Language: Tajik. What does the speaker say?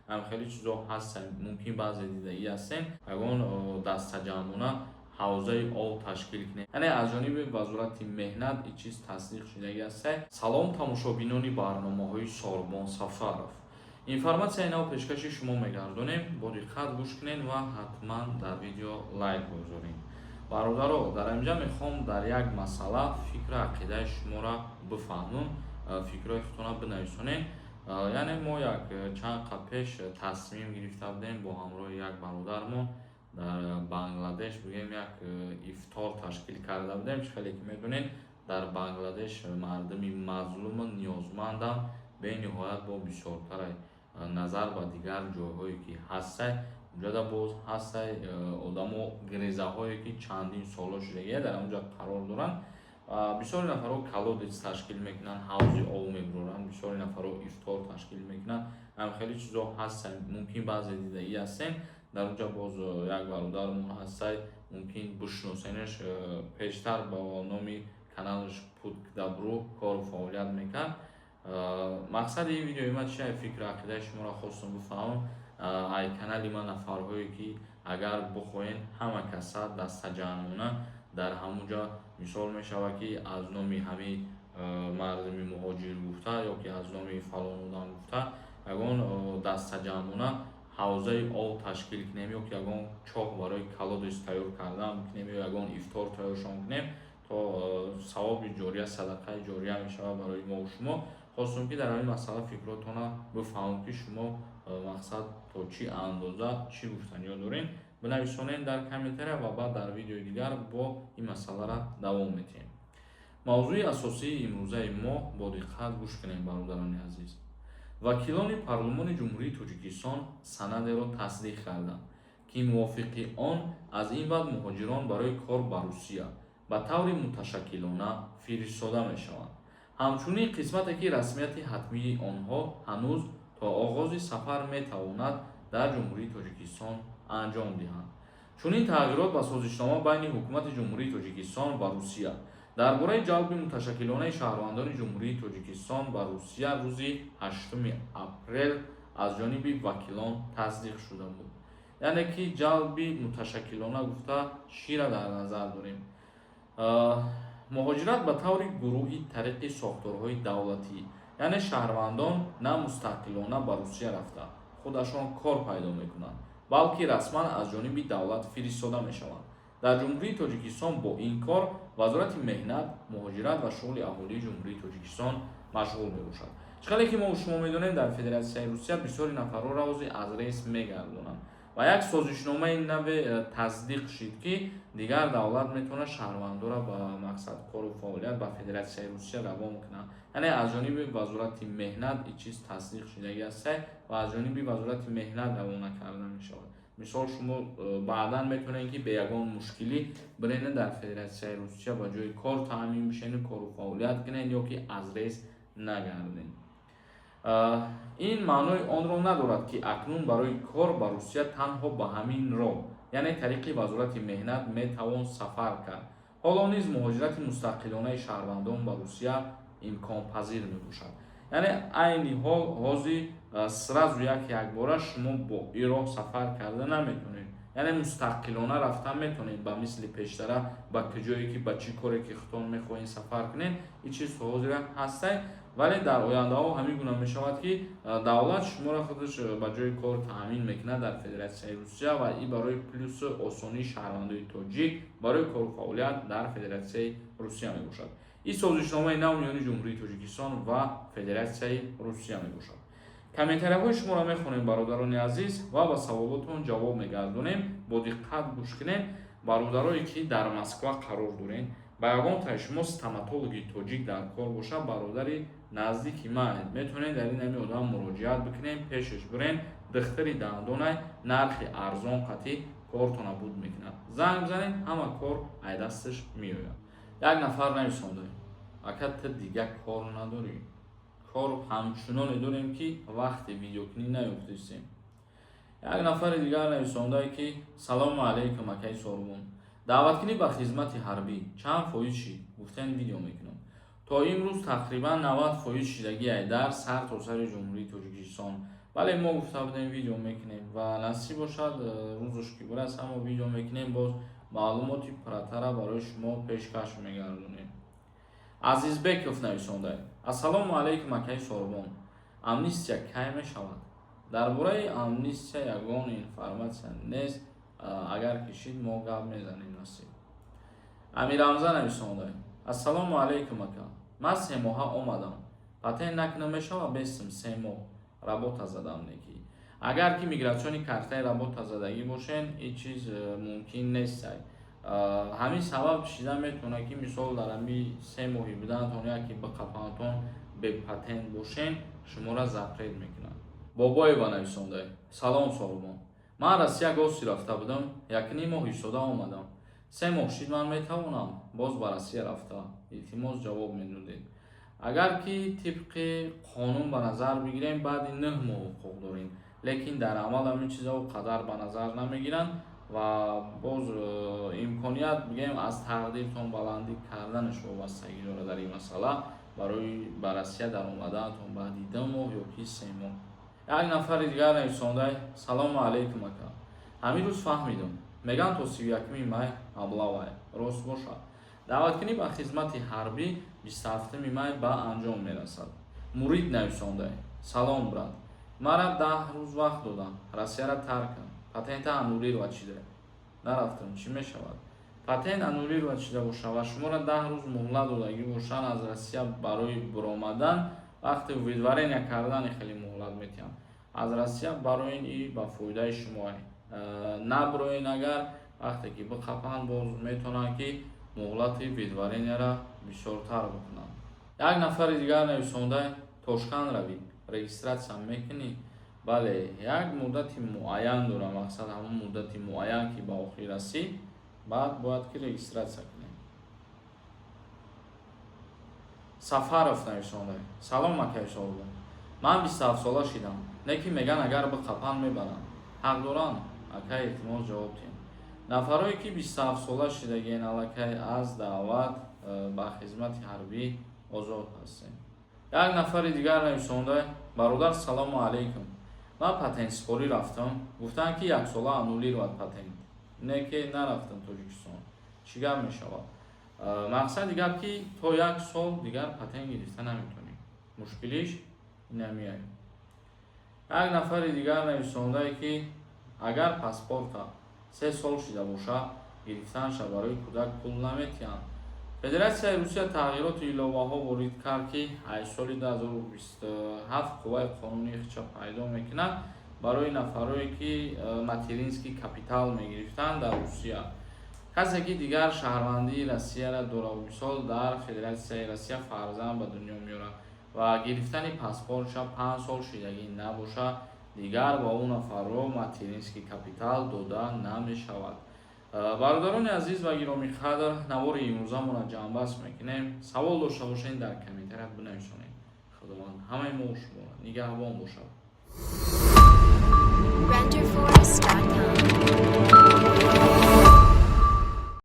Ҳам хеле чизо ҳастанд, мумкин баъзе дидаӣ ҳастем. Ягон дастаҷамъона ҳавзаи об ташкил кунем, яъне аз ҷониби Вазорати меҳнат ин чиз тасдиқ шудагӣ аст. Салом, тамошобинони барномаҳои Сорбон Сафаров. Информатсияи нав пешкаши шумо мегардонем. Бо диққат гӯш кунед ва ҳатман дар видео лайк гузоред. Бародаро, дар инҷа мехоҳам дар як масъала фикру ақидаи шуморо бифаҳмам. Фикрҳои худтонро бинависонед. Яъне мо як чанд қад пеш тасмим гирифта будем бо ҳамроҳи як бародармон дар Бангладеш, бигӯем, як ифтор ташкил карда будем. Чӣ хеле ки медонед, дар Бангладеш мардуми мазлуму ниёзмандам бениҳоят бо бисёртар назар ба дигар ҷойҳое ки ҳастай. Унҷода боз ҳастай одамо, грезаҳое ки чандин соло шудагия дар онҷа қарор доранд. Бисёри нафарҳо колодец ташкил мекунанд, ҳавзи об мебуроранд, бисёри нафарҳо ифтор ташкил мекунанд. Ҳам хеле чизо ҳастанд, мумкин баъзе дидаӣ ҳастем. Дар онҷа боз як бародармон ҳастай, мумкин бишносенаш, пештар бо номи каналаш «Путь к добру» кору фаъолият мекард. Мақсади ин видеои ман чи? Фикру ақидаи шуморо хостам бифаҳмам. Ай канали ман нафарҳое ки агар бихоҳед, ҳама каса дастаҷамъона дар ҳамунҷа, мисол мешавад, ки аз номи ҳамин мардуми муҳоҷир гуфта ё ки аз номи фалон одам гуфта, ягон дастаҷамъона ҳавзаи об ташкил кунем ё ки ягон чоҳ барои колодец тайёр кардан кунем ё ягон ифтор тайёршон кунем, то савоби ҷория, садақаи ҷория мешавад барои мову шумо. Хостум, ки дар ҳамин масъала фикротонро бифаҳмам, ки шумо мақсад то чӣ андоза чӣ гуфтаниё доред. Бинависонед дар комментария ва баъд дар видеои дигар бо ин масъаларо давом медиҳем. Мавзӯи асосии имрӯзаи мо, бо диққат гӯш кунем, бародарони азиз. Вакилони Парлумони Ҷумҳурии Тоҷикистон санадеро тасдиқ карданд, ки мувофиқи он аз ин баъд муҳоҷирон барои кор ба Русия ба таври муташаккилона фиристода мешаванд. Ҳамчунин қисмате, ки расмияти ҳатмии онҳо ҳанӯз то оғози сафар метавонад дар Ҷумҳурии Тоҷикистон анҷом диҳанд. Чунин тағйирот ба созишнома байни Ҳукумати Ҷумҳурии Тоҷикистон ва Русия дар бораи ҷалби муташаккилонаи шаҳрвандони Ҷумҳурии Тоҷикистон ба Русия рӯзи 8 апрел аз ҷониби вакилон тасдиқ шуда буд. Яъне ки ҷалби муташаккилона гуфта чиро дар назар дорем? Муҳоҷират ба таври гурӯҳӣ тариқи сохторҳои давлатӣ, яъне шаҳрвандон на мустақилона ба Русия рафта, худашон кор пайдо мекунанд, балки расман аз ҷониби давлат фиристода мешаванд. Дар Ҷумҳурии Тоҷикистон бо ин кор Вазорати меҳнат, муҳоҷират ва шуғли аҳолии Ҷумҳурии Тоҷикистон машғул мебошад. Чӣ хеле ки мо шумо медонем, дар Федератсияи Русия бисёри нафарҳоро ҳозир аз рейс мегардонанд ва як созишномаи наве тасдиқ шид, ки дигар давлат метавонад шаҳрвандонро ба мақсад кору фаъолият ба Федератсияи Русия равон кунад. Яъне аз ҷониби Вазорати меҳнат ин чиз тасдиқ шудагӣ аст ва аз ҷониби Вазорати меҳнат равона карда мешавад. Мисол, шумо баъдан метавонед, ки бе ягон мушкилӣ биренед, дар Федератсияи Русия ба ҷои кор таъмин бишенед, кору фаъолият кунед ё ки аз рейс нагардед. Ин маънои онро надорад, ки акнун барои кор ба Русия танҳо ба ҳамин роҳ, яъне тариқи Вазорати меҳнат, метавон сафар кард. Ҳоло низ муҳоҷирати мустақилонаи шаҳрвандон ба Русия имконпазир мебошад. Яъне айни ҳол ҳозир сразу як якбора шумо бо ин роҳ сафар карда наметавонед, яъне мустақилона рафтан метавонед ба мисли пештара, ба куҷое ки, ба чӣ коре ки худтон мехоҳед сафар кунед. Ин чиз то ҳозира ҳастай, вале дар ояндаҳо ҳамин гуна мешавад, ки давлат шуморо худаш ба ҷои кор таъмин мекунад дар Федератсияи Русия ва ин барои плюсу осонии шаҳрвандои тоҷик барои кору фаъолият дар Федератсияи Русия мебошад. Ин созишномаи нав миёни Ҷумҳурии Тоҷикистон ва Федератсияи Русия мебошад. Комментарияҳои шуморо мехонем, бародарони азиз, ва ба саволотон ҷавоб мегардонем. Бо диққат гӯш кунед. Бародарое ки дар Москва қарор доред, ба ягон таи шумо стоматологи тоҷик дар кор бошад, бародари наздики ман, метавонед дар ин ҳами одам муроҷиат бикунед, пешаш бирен. Духтари дандонай, нархи арзон қатӣ кортона буд мекунад. Занг бизанед, ҳама кор ай дасташ меояд. Як нафар нависонда: «Ака, ту дига кор надорӣ?» Кор ҳамчуноне дорем, ки вақти видеокунӣ наёфтистем. Як нафари дигар нависондае, ки «Салому алайкум, акаи Сорбон, даъваткунӣ ба хизмати ҳарбӣ чанд фоиз шид? Гуфтан видео мекунам». То имрӯз тақрибан 90% шидагиай дар сар то сари Ҷумҳурии Тоҷикистон. Бале, мо гуфта будем, видео мекунем ва насиб бошад, рӯзош ки бираса, мо видео мекунем, боз маълумоти пурратара барои шумо пешкаш мегардонем. Азизбеков нависонда: «Ассалому алайкум, акаи Сорбон, амнистия кай мешавад?» Дар бораи амнистия ягон информатсия нест. Агар кишид, мо гап мезанем, насиб. Амирамза нависонда: «Ассалому алайкум, ака, ман 3 моҳа омадам, патент накунам мешава? Бестм 3 моҳ работа задам неки». Агар ки миграционный картаи работа задагӣ бошен, ҳеҷ чиз мумкин нест. Ҳамин сабаб шида метавонад, ки мисол дар ҳами 3 моҳи буданатон яке биқапанатон, бепатент бошен, шуморо запрет мекунанд. Бобоева нависонда: «Салом, Сорбон, ман Россия гости рафта будам, якним моҳ истода омадам, 3 моҳ шид, ман метавонам боз ба Россия рафта? Илтимос, ҷавоб медодед». Агар ки тибқи қонун ба назар бигирем, баъди 9 моҳ ҳуқуқ дорем, лекин дар амал ҳамин чизҳо қадар ба назар намегиранд ва боз имконият бигем, аз тақдиртон баландӣ карданаш вобастагӣ дорад дар ин масъала, барои ба Россия даромаданатон баъди 2 моҳ ё ки 3 моҳ. Як нафари дигар нависонда: «Салому алайкум, ака, ҳамин рӯз фаҳмидам, мегӯянд то 31-уми май маблағ, рост бошад? Даъваткунӣ ба хизмати ҳарбӣ 27-уми май ба анҷом мерасад». Мурид нависонда: «Салом, брат, мара 10 рӯз вақт додам, Россияра тарк кун, патента аннулировать шуда, нарафтам, чӣ мешавад?» Патент аннулировать шуда бошад ва шуморо 10 рӯз муҳлат додагӣ бошанд аз Россия барои баромадан, вақти выдворения кардани хеле муҳлат метиҳанд аз Россия, барои ин и ба фоидаи шумо. Наброен, агар вақте ки биқапанд, боз метавонанд, ки муҳлати выдворенияра бисёртар бикунанд. Як нафари дигар нависонда: «Тошканд равӣ, регистрация мекунӣ?» Бале, як муддати муайян дорам. Мақсад, ҳамон муддати муайян ки ба охир расид, баъд бояд ки регистрация кунем. Сафаров нависонда: «Салом, акаи Сорбон, ман 27 сола шидам, не ки меган, агар биқапанд, мебаранд, ҳақ доранд? Акай, илтимос, ҷавоб диҳем». Нафарое ки 27 сола шидагиен, аллакай аз даъват ба хизмати ҳарбӣ озод ҳастем. Як нафари дигар нависонда: «Бародар, салому алайкум, ман патентсипорӣ рафтам, гуфтанд, ки яксола аннулировать патент, не ки нарафтам Тоҷикистон, чӣ гап мешавад?» Мақсади гап, ки то як сол дигар патент гирифта наметавонем, мушкилиш инамияй. Як нафари дигар нависондае, ки агар паспорта 3 сол шида боша, гирифтанша барои кӯдак пул наметиҳанд? Федератсияи Русия тағйироту иловаҳо ворид кард, ки аз соли 2027 қувваи қонунии худша пайдо мекунад. Барои нафарое ки материнский капитал мегирифтанд дар Русия, касе ки дигар шаҳрвандии Россияро дорад, мисол дар Федератсияи Россия фарзанд ба дунё меорад ва гирифтани паспортша 5 сол шидагӣ набошад, дигар ба ӯ нафарро материнский капитал дода намешавад. Бародарони азиз ва гиромиқадр, навори имрӯзамонро ҷамъбаст мекунем. Савол дошта бошед, дар комментария бинависонед. Худованд ҳамаи мо шуморо нигаҳбон бошад. Renderforest.com.